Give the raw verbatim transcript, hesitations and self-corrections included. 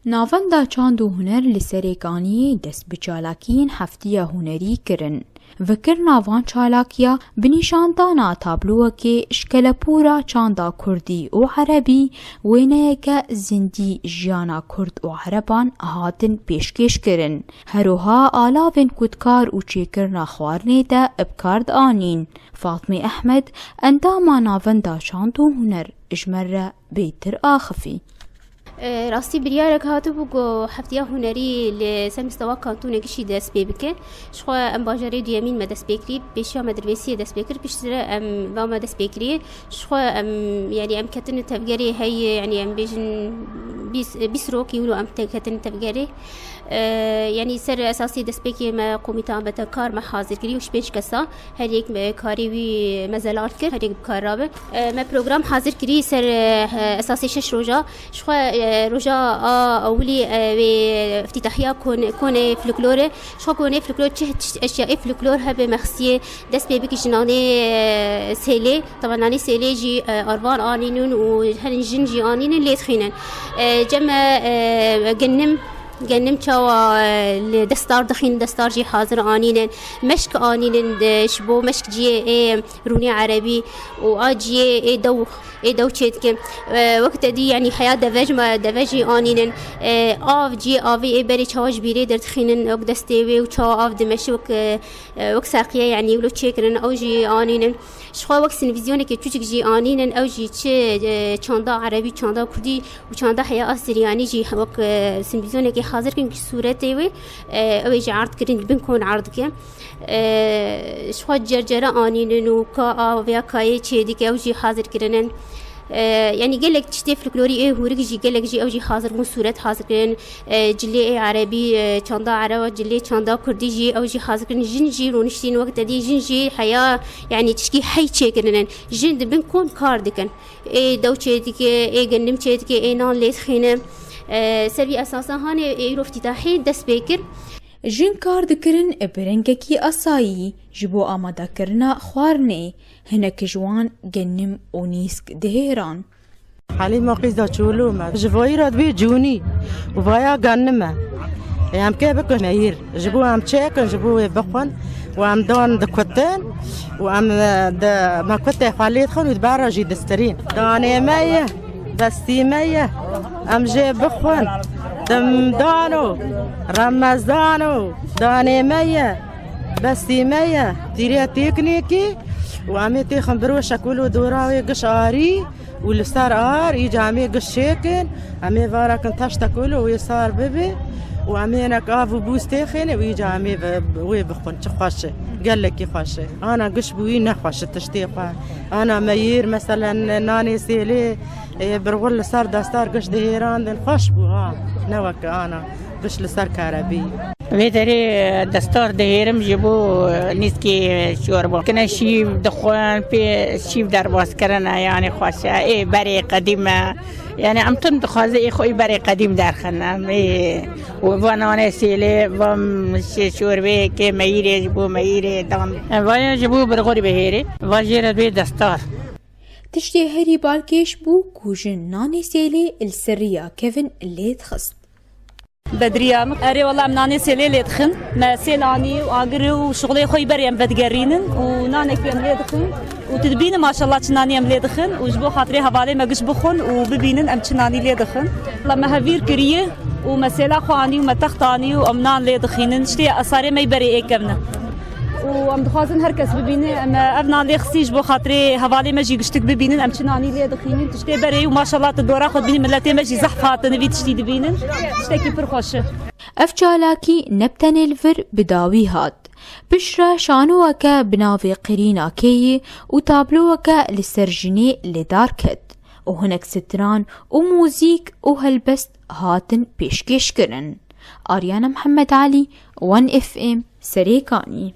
Navenda Çand û Huner li Serêkaniyê dest bi çalakiyên heftiya hunerî kirin. Vekirina van çalakiya bi nîşandana tablowekê ji kelepûra çanda kurdî û erebî wêneyeke zindî jiyana kurd û ereban hatin pêşkêş kirin. Her wiha alavên ku di kar û çêkirina xwarinê de bi kar dianîn. Fatmê Ehmed, endama Navenda Çand û Huner, ji me re bêtir axifî. E, rastî biryarek hatibû ku heftiya hunerî li ser mistewa kantûnê gişî dest pê bike. Jixwe em bajarê duyemîn me dest pê kirî, pêşiya me Dirbêsiyê dest pê kir, piştre em va me dest pê kirî. Jixwe em, yanî em ketin tevgerê hey, yanî em bêjin bîst, bîst rokî wilo em te-, ketin tevgerê. E, yanî ser esasî destpêkê me komîta me te kar me hazir kirî û ji pênc kesa her yek me karê wî me zelal kir, her yek bi kar rabe. E, me program hazir kirî ser, e, esasê şeş roja. Jixwe, e, roja a ewilî, e, wê îftîtahiya kon-, konê folklorê. Jixwe konê folklor çi, çi eşyayê folklor hebe mexsiyê dest pê bikî ji nanê, e, sêlê. Teva nanê sêlê jî, e, arvan anînin û herin jin jî anînin lê dixînin. E, cem me, e, genim, genim çawa, e, li destar dixîn, destar jî hazir anînin. Meşk anînin, e, ji bo meşk ciyê ê rûnê erebî û a ciyê ê dew, ê dew çêdike. E, wek te dî, yanî heya deve ji me, deve jî anînin. E, av ciyê avê ê berê çawa ji bîrê derdixînin, wek destê wê û çawa av dimeşe wek, e, e, wek seqiye, yanî wilo çêkirin, ew jî anînin. Jixwe wek sînvîzyonekê çûçik jî anînin, ew jî çi, e, çanda erebî, çanda kurdî û çanda heya asiryanî jî wek, e, sînvîzyonekê hazir kirin ki sûretê wê, e, ew ê jî erd kirin, bin kon erd dike. E, jixwe cercere anînin û ka a vêya kayê çêdike, ew jî hazir kirinin. E, yanî gelek tiştê folklorî ê hûrik jî gelek jî ew jî hazir bûn, sûret hazir kirin. E, cilê ê erebî, e, çanda ereba, cilê çanda kurdî jî ew jî hazir kirin. Jin jî rûniştîn wek te dî, jin jî heya, yanî tişkî hey çêkirinin. Jin di bin kon kar dikin. Ê dew çêdike, ê genim çêdike, ê nan lê dixîne. E, ser vî esasa hanê ê îro îftîtahî dest pê kir. Jin kar dikirin bi rengekî asayî ji bo amadekirina xwarinê. Hinek ji wan genim û nîsk dihêran. Helîma qîza çolû me. Ji vayî re dibê cûnî û vaya ganime. Ê em kê bikin meyîr. Ji bo em çêkin, ji bo wê bixwin û em dan dikutin û em, e, di me kutê xwe lê dixin û di ber re jî distirîn. Danê me ye, destî me ye. Em jê bixwin. Dimdan o, remezdan o, danê me ye, bestî me ye. Tîrê têkinêkî û em ê têxin biro şekul û dora wê giş arî. Û li ser ar, îca em ê giş çêkin, em ê varakin taştek wilo wê sar bibe û em ê hinek av û bûz têxêne û îca em ê ve-, wê bixwin. Çi xweş e, gelekî xweş e. Ana giş bi wî ne xweş e tiştê xwe. Ana meyîr, meselen, nanê sêlê, ê, birwil li ser destar giş dihêrandin, xweş bû ha. Ne weke ana giş li ser kerebî. Vê derê destar dihêrim ji bo nîskê çorba. Kine şîv dixwin, pê şîv derbas kirine, yanî xweş e. Ê berê qedîm e. Yanî em tim dixwaze ê xwe ê berê qedîm derxin. Em ê û va nanê sêlê, va şê çorbê kê meyîrê ji bo meyîrê dan. Vaya ji bo birxurî bihêrê. Va jê re dibê destar. Tiştê herî balkêş bû ku jin nanê sêlê li ser riya kevin lê dixist. Bedriya min. Erê, wela em nanê sêlê lê dixin. Me sêl anî û agir û şixulê xwe yî berê em vedigerînin û nanekî em lê dixin. Û tu dibînî maşallah çi nanî em lê dixin û ji bo xatirê hevalê me giş bixwin û bibînin em çi nanî lê dixin. Wela me hevîr kiriye û me sêla xwe anî û me text anî û em nan lê dixînin. Tiştê esarê me yî berê ê kevne. Û em dixwazin her kes bibîne, em ev nan lê xistî ji bo xatirê hevalê me jî giştik bibînin, em çi nanî lê dixînin, tiştê berê û maşallah tu dora xwe dibînî, miletê me jî zehf hatin vî tiştî dibînin. Tiştekî pir xweş e. Ev çalakî ne bi tenê li vir bi dawî hat. Piştre şanoweke bi navê Qirîna Kêyî û tabloweke li ser jinê li dar ket û hinek stran û muzîk û helbest hatin pêşkêşkirin. Aryana Mihemed Elî, One F M, Serêkanî.